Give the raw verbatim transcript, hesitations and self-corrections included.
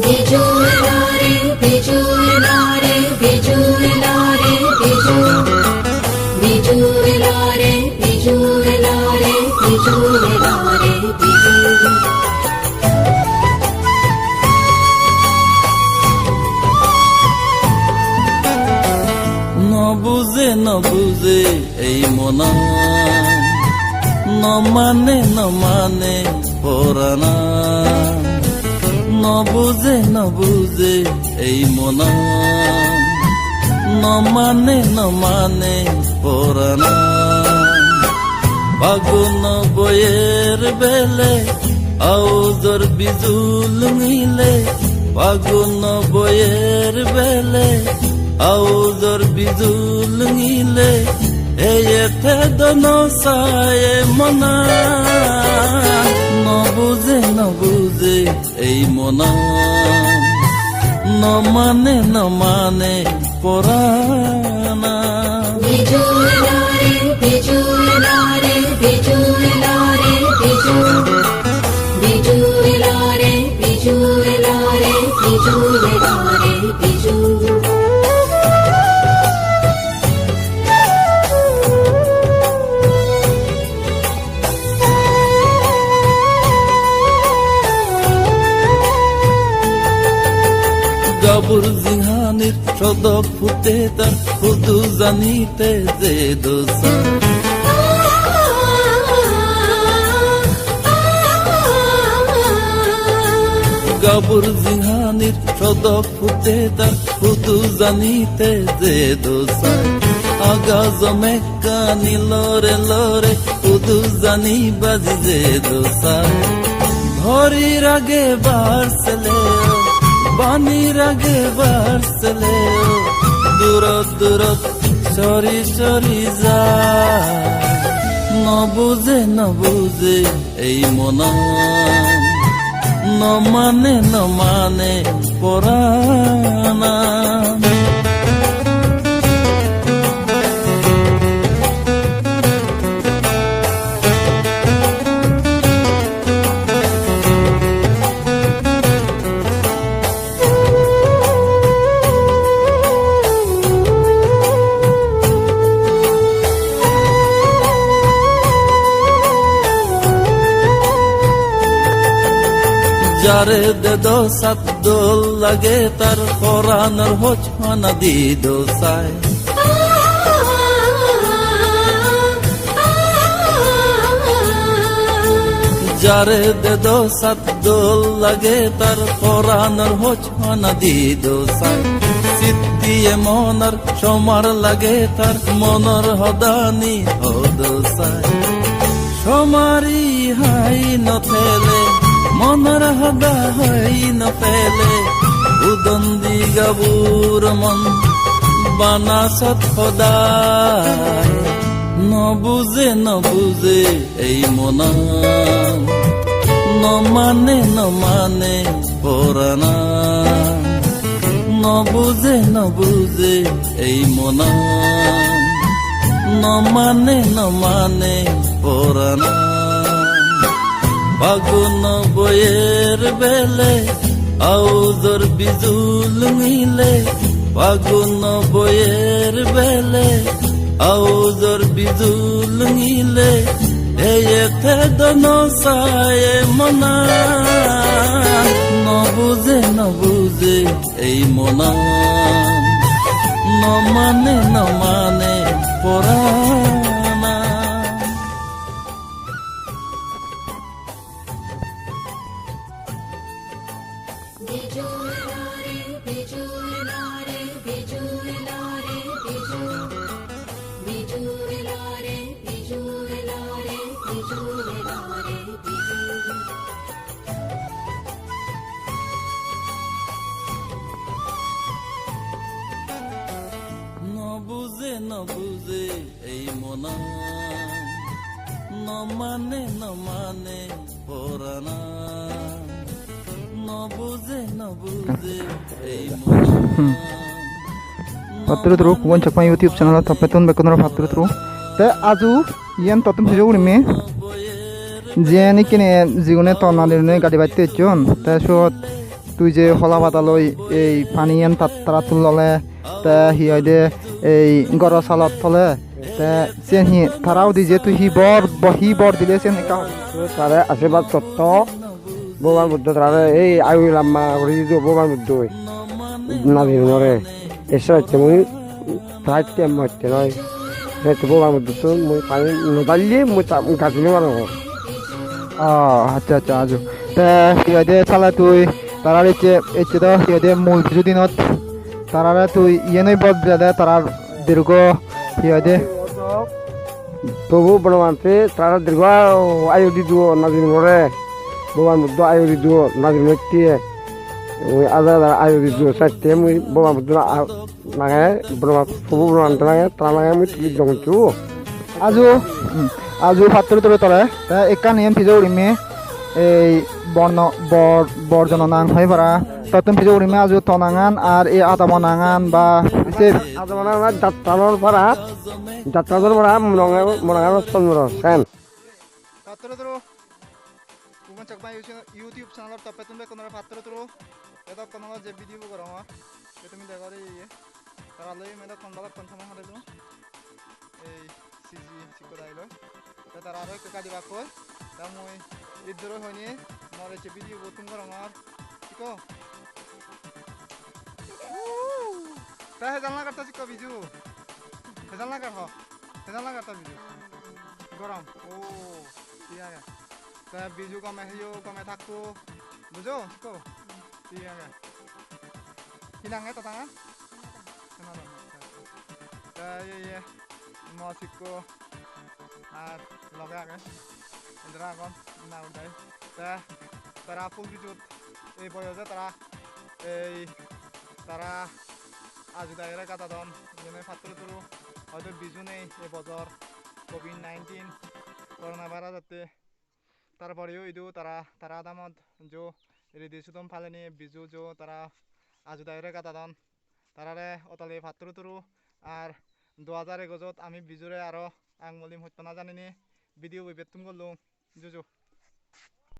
Biju elo re, biju elo re, biju elo re, biju. Biju elo re, biju elo re, biju elo re, biju. No buje, no buje ei monan, no mane, no mane poranan. No buje, no buje ei monan, no mane, no mane poranan. Faguno boyer bele, aujor bijul lungile. Faguno boyer bele, aujor bijul lungile. Eyete dono saye mona, no buje, no buje ei mona, no mane, no mane porana. Biju elo re, biju elo re, biju elo re, biju. Biju elo re, biju elo re, biju elo re, biju. Gabur jinghanir sodok putte tar hudu jani te jedo sai. Gabur jinghanir sodok putte tar hudu jani te jedo sai. Agajom ekkani lore lore hudu jani baji jedo sai. Dhori rage bar sele, bani rage bar sele, durot durot sori sori jai. No buje, no buje ei monan, no mane, no mane porana. Jare dedo sat dol lage tar poranor hoj hana dido sai. Jare dedo sat dol lage tar poranor hoj hana dido sai. Sitti e monar somar lage tar monor hodani hodo sai. Somari hai no thele, monor hoda hai no thele, udon di gabur mon bana sot hodai. No buje, no buje ei monan, no mane, no mane poranan. No buje, no buje ei monan, no mane, no mane poranan. Faguno boyer bele, aujor bijul lungile. Faguno boyer bele, aujor bijul lungile. Eyete dono saye mona. No buje, no buje ei monan, no mane, no mane porana. No buje, no buje ei monan, no mane, no mane poranan. No buje, no buje ei monan. Hmm. Patturu turu, Bhuban Chakma YouTube channel-ot toppettun bekkunore patturu turu. Te aju iyen tottun pujo gurim. Jiyen ikkine jigune ton alinei gadi batte ecchon. Te siyot tui je hola pada loi ei paniyan tat-, tarattun lole, te hi hoide ei goro salot tole, te siyen hi tara udi je tui hi bor, bo-, hi bor dile siyen ekka hobi. Tare ashirbad sotto, Bhogoban Buddho tarare ei ayu lamba guri dido Bhogoban Buddhoi. Nadinore. Ese hotte mui Pride time motte noi. He to Bhogoban Buddhottun mui pani no dalle mui ta gajini parongor. Oh, accha, accha, aju. Te hi hoide sale tui tarar ecche, ecche do hi hoide mul Biju dinot tarare tui iyen oi bot bilade tarar dirgo hi hoide. Prabhu Bonobante tarar dirgo ayu diduo nadinore. Bhogoban Buddho ayu diduo nadinotte. Ui aja aja ayu diduo satte mui Bhogoban Buddho a- nange, Brahma, Prabhu Brahmante nange, tara nange mui tuli dong hissu. Aju, hmm, aju patturu turu tore, te ekkan iyen pijo gurim, ei borno, bor, bor jono nang hoi para. Tottun pijo gurim aju to nangan ar ei adamo nangan ba se adamo nangan Jattanor para, Jattanor para, monange, monange Sondro, sen. Patturu turu. Bhuban Chakma YouTube channel-or toppettun bekkunore patturu turu. Edokkon olo je video bo gorongor. Je tumi degor ye ye. Tara loi me edokkon balokkon somoy hadilung. Ei siji sikko dai loi. Te tara aro ekka gadi bakkoi. Te mui iddoro hoini mor ecche video bo thum gorongor. Sikko. Te hejal nagar ta sikko Biju. Hejal nagar ho. Hejal nagar ta Biju. Gorom. Oh. Thik age. Te Biju gome heyo, gome thakko. Bujo, sikko? Thik age. Hi nang e to tangan? Hena dong, accha, accha. Te ye, ye, mo sikko ar loge age. Edara agon, na udai. Te tara phul bijut ei boyose tara, ei tara aju dagire gadadon. Iyene patturu turu. Hoito Biju nei ei bojor. Covid nineteen, corona virus atte. Tar poreyo idu tara, tara adamot jo ridi sudom palenei Biju jo tara aju dagire gadadon. Tarare otole patturu turu ar du hajar egojot ami Bijure aro ang mulim hojpana janinei video bo ibettun gollung. Juju.